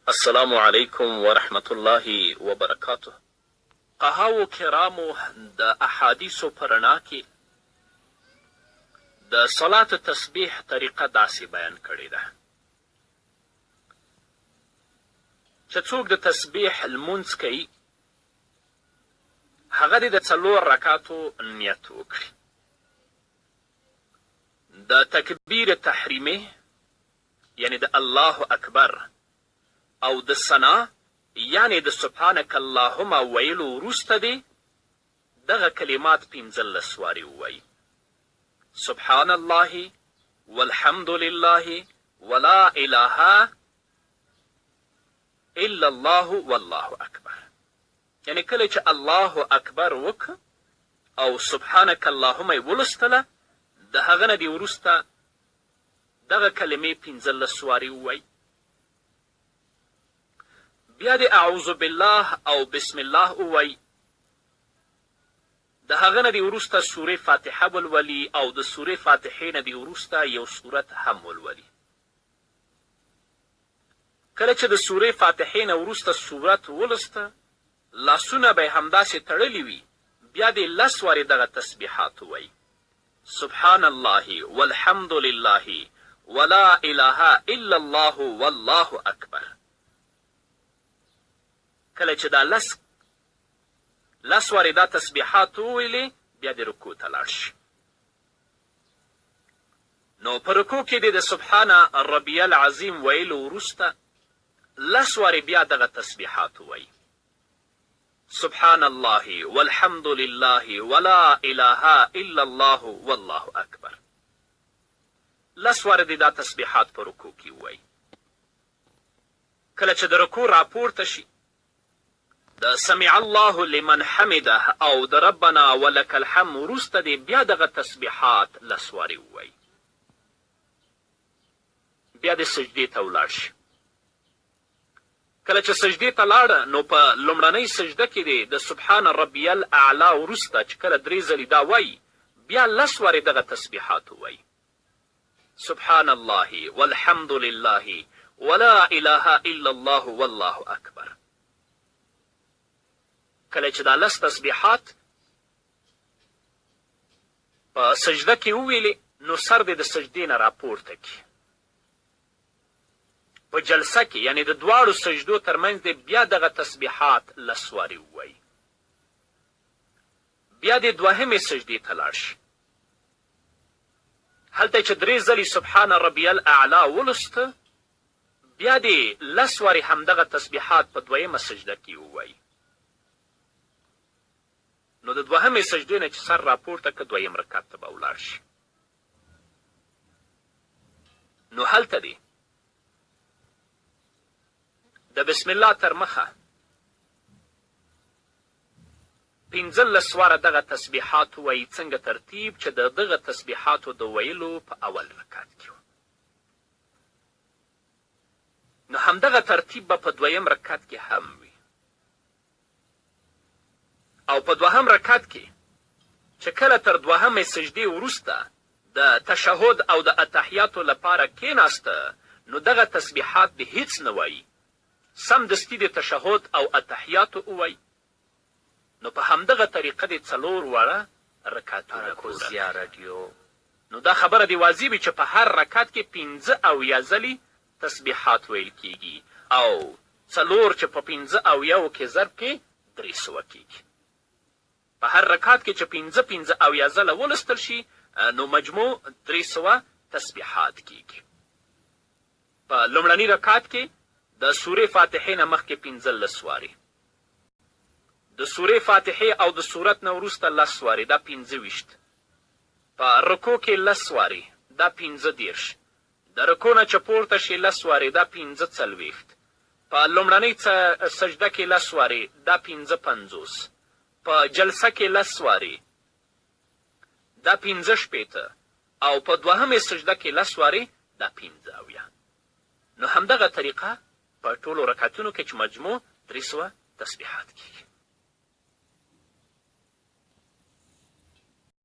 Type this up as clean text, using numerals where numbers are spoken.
السلام علیکم ورحمة الله وبرکاته. فقهاوو کرامو د احادیثو په رڼا کې د صلات تسبیح طریقه داسې بیان کړې ده چې څوک د تسبیح لمونځ کوي هغه دې د څلور رکعتو نیت وکړي. د تکبیر تحریمې یعنې د الله اکبر او د ثنا یعنې د سبحانک اللهم ویلو وروسته دې دغه کلمات 15 وارې ووایي، سبحان الله والحمد لله ولا اله الا الله والله اکبر. یعنې کله چې الله اکبر وکړ او سبحانک اللهم یې ولوستله، د هغه نه دې وروسته دغه کلمې 15 وارې ووایي. بیا دې اعوذ بالله او بسم الله ووایي. د هغه نه دې وروسته سورې فاتحه ولولي او د سورې فاتحې نه دې وروسته یو سورت هم ولولي. کله چې د سورې فاتحې نه وروسته سورت ولوسته، لاسونه به یې همداسې تړلي وي، بیا دې 10 وارې دغه تسبیحات ووایي، سبحان الله والحمد لله ولا اله الا الله والله اکبر. کله چې دا 10 وارې دا تسبیحات وویلې، بیا دې رکوع ته لاړ شي. نو په رکوع کې دې د سبحان ربی العظیم ویلو وروسته 10 وارې بیا دغه تسبیحات ووایي، سبحان الله والحمد لله ولا اله الا الله والله اکبر. 10 وارې دې دا تسبیحات په رکوع کې ووایي. کله چې د رکوع راپورته شي، د سمع الله لمن حمده او د ربنا ولک الحمد وروسته دې بیا دغه تسبیحات 10 وارې ووایي. بیا دې سجدې ته ولاړ شي. کله چې سجدې ته لاړه، نو په لومړنۍ سجده کې دې د سبحان ربی الاعلی وروسته چې کله 3 ځلې دا وایي، بیا 10 وارې دغه تسبیحات ووایي، سبحان الله والحمد لله ولا اله الا الله والله اکبر. کله چې دا 10 تسبیحات په سجده کې وویلې، نو سر دې د سجدې نه راپورته کړي. په جلسه کې یعنې د دواړو سجدو ترمنځ دې بیا دغه تسبیحات 10 وارې ووایي. بیا دې دوهمې سجدې ته لاړ شي. هلته چې 3 ځلې سبحان ربی الاعلی ولوسته، بیا دې 10 وارې همدغه تسبیحات په دویمه سجده کې ووایي. نو د دوهمې سجدې نه چې سر راپورته که، دویم رکعت ته به ولاړ شي. نو هلته دې د بسم الله تر مخه 15 واره دغه تسبیحات ووایي، څنګه ترتیب چې د دغه تسبیحاتو د ویلو په اول رکعت کې و. نو همدغه ترتیب به په دویم رکعت کې هم وي. او په دوهم رکعت کې چې کله تر دوهمې سجدې وروسته د تشهد او د اتحیاتو لپاره کېناسته، نو دغه تسبیحات دې هیڅ نه وایي، سمدستي دې تشهد او اتحیاتو ووایي. نو په همدغه طریقه دې 4 واړه رکعتونه پوره کړي. نو دا خبره دې واضح وي چې په هر رکعت کې 75 ځلې تسبیحات ویل کیږي، او 4 چې په 75 کې ضرب کې 300 کیږي. په هر رکعت کې چې 75 ځله ولوستل شي، نو مجموع 300 تسبیحات کیږي. په لومړني رکعت کې د سورې فاتحې نه مخکې 15 وارې، د سورې فاتحې او د سورت نه وروسته 10 وارې، دا 25. په رکوع کې 10 وارې، دا 35. د رکوع نه چې پورته شي 10 وارې، دا 45. په لومړنۍ سجده کې 10 وارې، دا 55. په جلسه کې 10 وارې، دا 65. او په دوهمې سجده کې 10 وارې، دا 75. نو همدغه طریقه په ټولو رکعتونو کې چې مجموع 300 تسبیحات کیږي.